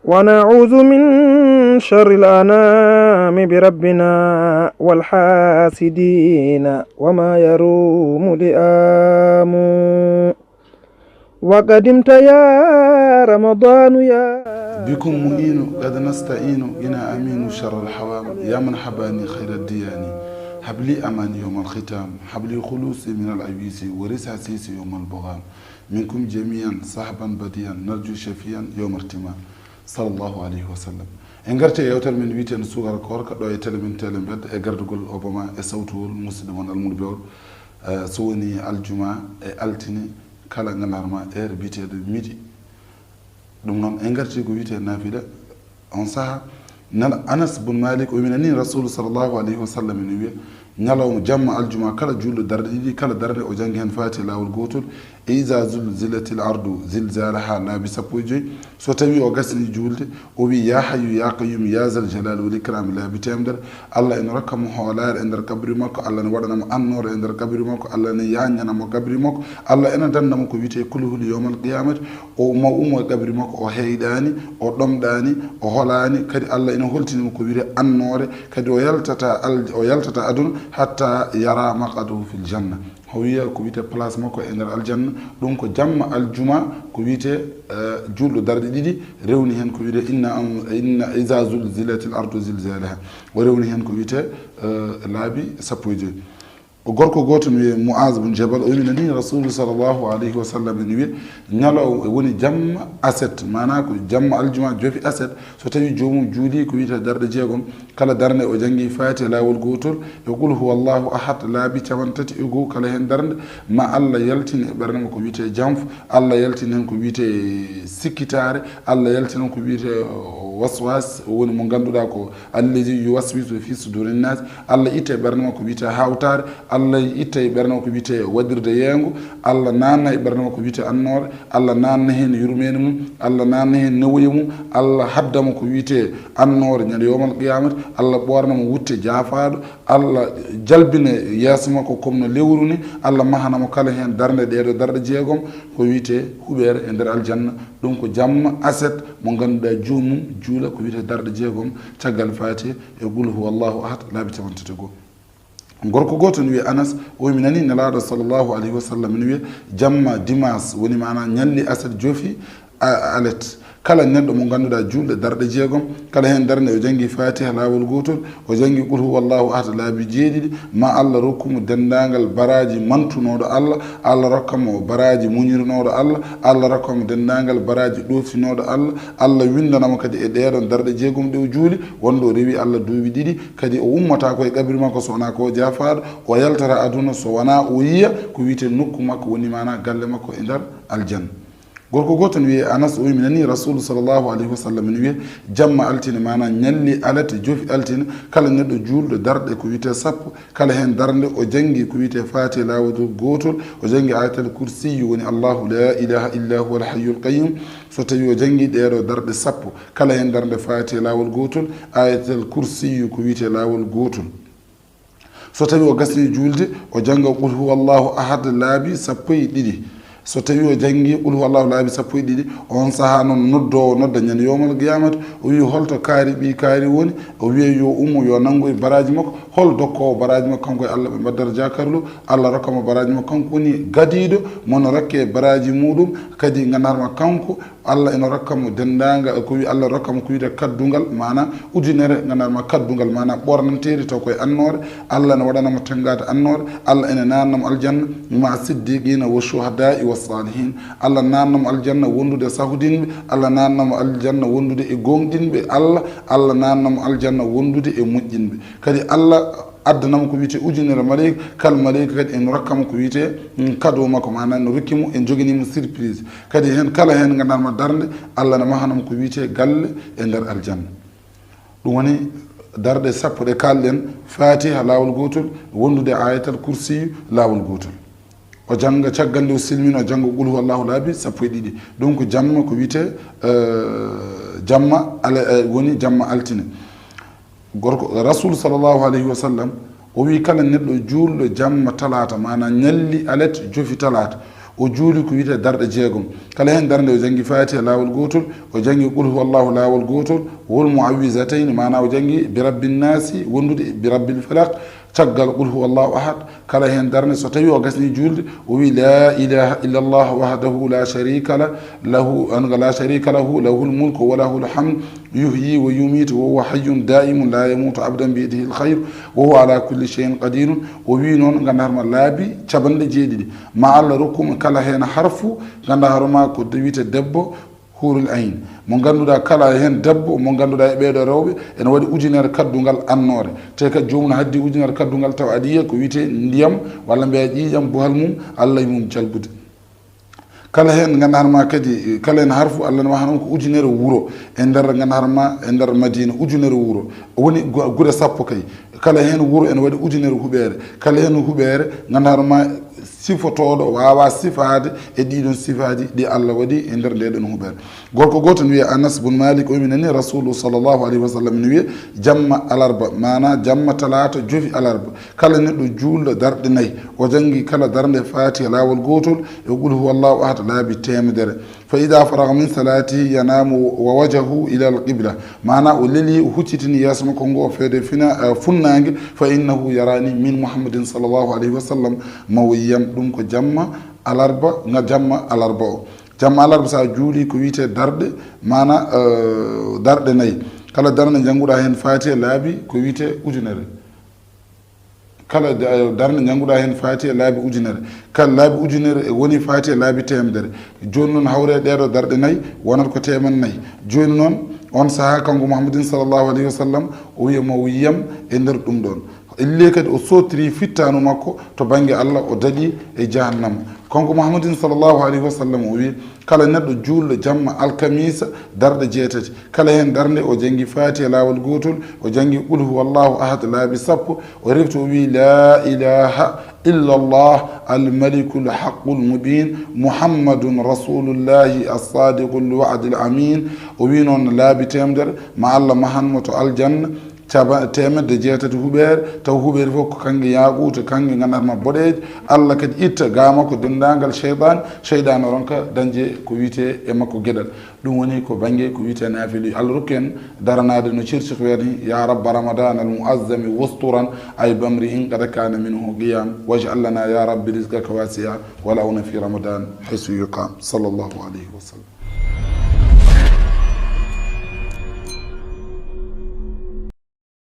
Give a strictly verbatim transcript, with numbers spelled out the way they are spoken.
ونعوذ من شر الأنام بربنا والحاسدين وما يروم لئام. وقدمت يا رمضان يا بكم معين قد نستعين، قنا أمين شر الحوام، يا من حباني خير الديان، هب لي أمان يوم الختام، هب لي خلوصي من العويس ورساسيس يوم البغام، منكم جميعا صحبا بديعا نرجو شفيعا يوم ارتمام. Sallallahu alayhi wa sallam. En ngarti e yewtere men wiyeteende Suukara Koorka ɗo e tele men Tele Mbedda e gardagol Obama e sawtuwol musidɗo mon almuɗo bewɗo. Eh, so woni aljuma e altine kala ngalarma heure biyeteeɗo midi. Ɗum noon en ngarti ko wiyetee naafila on saha. Nana Anas bun Malik o winani Rasulu sallallahu alayhi wa sallam ene wiya, ñalawma jamma aljuma kala juulɗo darɗe ɗiɗi, kala darnde o janngi heen Faatiha laawol gootol, e iza zulzilatil ardu zilzalaha laabi sappo e joy. So tawi o gasini juulde, o wi, ya hayyu ya qayyum ya zal jalali wal ikrami laabi teemedere. Allah ene rokka mo hoolaare e nder kabri makko, Allah ne waɗana mo annoore e nder kabri makko, Allah ne yaññana mo kabri makko, Allah ene danda mo ko wiyetee kulhuli yowmal qiyamati. O ma ummo e kabri makko, o heyɗaani, o ɗomɗaani, o holaani, kadi Allah ene holtini mo ko wiyetee annoore, kadi o yaltata al-, o yaltata aduna hatta yara maqadahu fil janna. O wiya ko wiyetee place makko e nder aljanna. Ɗum ko jamma aljuma, ko wiyetee, eh, juulɗo darɗe ɗiɗi, rewni heen ko wiyetee inna am-, inna iza zulzilatil ardu zilzalaha. O rewni heen ko wiyetee, eh, laabi sappo e joy. O gorko gooto no wiyee Muaz bun Jabal, o wi mi nani Rasulu sallallahu alayhi wa sallam ene wiya, ñalawma woni jamma aset, maanaa ko jamma aljuma jofi aset, so tawi joomum juuli ko wiyetee darɗe jeegom, kala darnde o janngi Faatiha laawol gootol e Qul huwallahu ahad laabi capanɗe tati e goo kala heen darnde, ma Allah yaltin e ɓernde makko ko wiyetee janfu, Allah yaltin heen ko wiyetee sikkitaare, Allah yaltin heen ko wiyetee waswas, o woni mo ngannduɗaa ko allazi yuwaswisu fi suduri nnas. Allah itta e ɓernde makko ko wiyetee hawtaare, Allah itta e ɓernde makko ko wiyetee waɗirde yeengo, Allah naanna e ɓernde makko ko wiyetee annoore, Allah naanna heen yurmeende mum, Allah naanna heen newoye mum, Allah habda mo ko wiyetee annoore ñande yowmal qiyamati, Allah ɓoorna mo wutte jaafaaɗo, Allah jalbina yeeso makko comme no lewru ni, Allah mahana mo kala heen darnde ɗeeɗo darɗe jeegom, ko wiyetee huɓeere e nder aljanna. Ɗum ko jamma aset mo ngannduɗaa joomum juula ko wiyetee darɗe jeegom caggal Faatiha e Qul huwallahu ahad laabi capanɗe tati e goo. Gorko gooto ne wiyee Anas, o wi mi nani Nelaaɗo sallallahu alayhi wa sallam ne wiyee jamma dimanche, woni maanaa ñalli aset jofi a-, alet. Kala neɗɗo mo ngannduɗaa juulɗo darɗe jeegom, kala heen darnde o janngi Faatiha laawol gootol, o janngi Qul huwallahu ahad laabi jeeɗiɗi, ma Allah rokku mo denndaangal baraaji mantunooɗo Allah, Allah rokka mo baraaji muñirnooɗo Allah, Allah rokka mo denndaangal baraaji ɗoofinooɗo Allah, Allah winndana mo kadi e ɗeeɗoon darɗe jeegom ɗe o juuli, wonde o rewi Allah duuɓi ɗiɗi, kadi o ummataa ko e qabri makko so wonaa ko o jaafaaɗo, o yaltata aduna so wonaa o yiya ko wiyetee nokku makko, woni maanaa galle makko e nder aljanna. Gorko gooto ne wiyee Anas, o wi mi nani Rasulu sallallahu alayhi wa sallam ne wiyee jamma altine, maanaa ñalli alet jofi altine, kala neɗɗo juulɗo darɗe ko wiyetee sappo, kala heen darnde o janngi ko wiyetee Faatiha laawol gootol, o janngi Ayatal Kursiyyu, woni Allahu la ilaha illa huwal hayyul qayyum. So tawi o janngi ɗeeɗoo darɗe sappo, kala heen darnde Faatiha laawol gootol, Ayatal Kursiyyu ko wiyetee laawol gootol. So tawi o gasni juulde, o jannga Qul huwallahu ahad laabi sappo e ɗiɗi. So tawi o janngi Qul huwallahu laabi sappo e ɗiɗi, on sahaa noon noddoowo nodda ñande yowmal qiyamati, o wi, holto kaari ɓii kaari woni? O wiya yo ummo, yo nanngu e baraaji makko. Hol dokkoowo baraaji makko? Kanko e Allah ɓe mbaddata jaakarlo. Allah rokka mo baraaji makko. Kanko woni gadiiɗo mo no rokke baraaji muɗum. Kadi nganndarma kanko Allah ina rokka mo denndaangal, ko wi Allah rokka mo ko wiyetee kaddungal, maanaa ujunere, nganndarma kaddungal, maanaa ɓoornanteeri taw koye annoore. Allah ina waɗana mo tenngaade annoore. Allah ina naanna mo aljanna ma siddiqina wa shuhada'i wa salihin. Allah naanna mo aljanna wondude e sahudinɓe. Allah naanna mo aljanna wondude e gooŋɗinɓe Allah. Allah naanna mo aljanna wondude e moƴƴinɓe. Kadi Allah addana mo ko wiyetee ujunere maleyka, kala maleyka kadi ene rokka mo ko wiyetee, mm, cadeau makko, maanaa no rokki mo, en joganii mo surprise. Kadi heen kala heen nganndarma darnde, Allah ne mahana mo ko wiyetee galle e nder aljanna. Ɗum woni darɗe sappo ɗe kaalɗen, Faatiha laawol gootol, wondude Ayatal Kursi laawol gootol. O jannga caggal nde o silmino, o jannga Qul huwallahu laabi sappo e ɗiɗi. Donc jamma ko wiyetee, eh, jamma ala, eh, woni jamma altine. Gorko, Rasul sallallahu alayhi wa sallam, o wi kala neɗɗo juulɗo jamma talaata, maanaa ñalli alet jofi talaata, O juuli ko wiyetee darɗe jeegom. Kala heen darnde o janngi Faatiha laawol gootol, o janngi Qul huwallahu laawol gootol, wal mu'awwizatayni, maanaa o janngi bi rabbin naasi, wondude bi rabbil falaq, caggal Qul huwallahu ahad. Kala heen darnde, so tawii o gasnii juulde, o wii, "La ilaha illallah wahdahu la sharika la, lahu, an, la sharika lahu, lahul mulku wa lahul hamd, yuhyi wa yumiitu wa huwa hayyun daimun la yamutu abadan biyadihil khayr, wa huwa ala kulli shay'in qadirun." O wii noon, nganndu-ɗaa hoore maa, laabi capanɗe jeeɗiɗi. Ma Allah rokku mo kala heen harfu, nganndu-ɗaa hoore maa, ko wiyetee debbo, hurul ayn. Mo nganndu-ɗaa kala heen debbo, mo nganndu-ɗaa e ɓeeɗo rewɓe, ene waɗi ujunere kaddungal annoore. Te kadi joomum haddii ujunere kaddungal tawa aɗa yiya ko wiyetee ndiyam, walla mbiyaa ƴiiƴam, buhal mum, Allah e mum jalbude. Kala heen nganndu-ɗaa hoore maa kadi, kala heen harfu, Allah ne waɗa noon ko ujunere wuro e nder nganndu-ɗaa hoore maa, e nder Madina, ujunere wuro. Woni gu-, gure sappo kay. Kala heen wuro ene waɗi ujunere huɓeere. Kala heen huɓeere, nganndu-ɗaa hoore maa, sifotooɗo waawaa sifaade e ɗiiɗoon sifaaji ɗi Allah waɗi e nder ndeeɗoon huɓeere. Gorko gooto ne wiyee Anas bun Malik, o wi, mi nanii Rasuulu sallallahu alayhi wa sallam ne wiyee, jamma alarba, maanaa jamma talaata, jofi alarba, kala neɗɗo juulɗo darɗe nayi, o janngi kala darnde Faatiha laawol gootol e Qul huwallahu ahad laabi teemedere. Fa ida faraga min salatihi yanamu wa wajahu ila alqibla, maanaa o lelii, o huccitini yeeso makko ngo feewde fina-, eh, funnaange, fa innahu yarani min Muhammadin sallallahu alayhi wa sallam, ma o yiyam. Ɗum ko jamma alarba, nga jamma alarba o. Jamma alarba, so a juulii ko wiyetee darɗe, maanaa, eh, darɗe nayi. Kala darnde njanngu-ɗaa heen Faatiha laabi ko wiyetee ujunere. Kala da-, darnde njanngu-ɗaa heen Faatiha laabi ujunere. Kala laabi ujunere e woni Faatiha laabi teemedere. Jooni noon, hawree ɗeeɗoo darɗe nayi, wonat ko teemedde nayi. Jooni noon, oon sahaa, kanko Muhammadin sallallahu alayhi wa sallam, o wiya ma o yiyam e nder ɗum ɗoon. Ellee kadi o soottiri fittaandu makko to bannge Allah, o daɗi e jahannama. Kanko Muhammadin sallallahu alayhi wa sallam o wi, kala neɗɗo juulɗo jamma alkamiisa darɗe jeetati, kala heen darnde o janngi Faatiha laawol gootol, o janngi Qul huwallahu ahad laabi sappo, o refti o wi, la ilaha illallah almalikul haqqul mubin, Muhammadun rasulullahi as-sadiqul wa'dil amin. O wi noon laabi teemedere, ma Allah mahan mo to aljanna, caba-, teemedde jeetati huɓeere, taw huɓeere fof ko kannge yaaquuta, kannge nganndu-ɗaa hoore maa boɗeeje. Allah kadi itta gaa makko denndaangal seyɗaane, seyɗaane o ronka dañde ko wiyetee e makko geɗal. Ɗum woni ko bannge ko wiyetee naafilaaji. Allah rokku en daranaade no ceerti ko wiyata ni, ya rabba Ramadan al muazzami wasturan, ay bamri in qad kana minhu qiyam, waj'al lana ya rabbi rizqaka wasi'a, wal awna fi Ramadan haythu yuqam. Sallallahu alayhi wa sallam.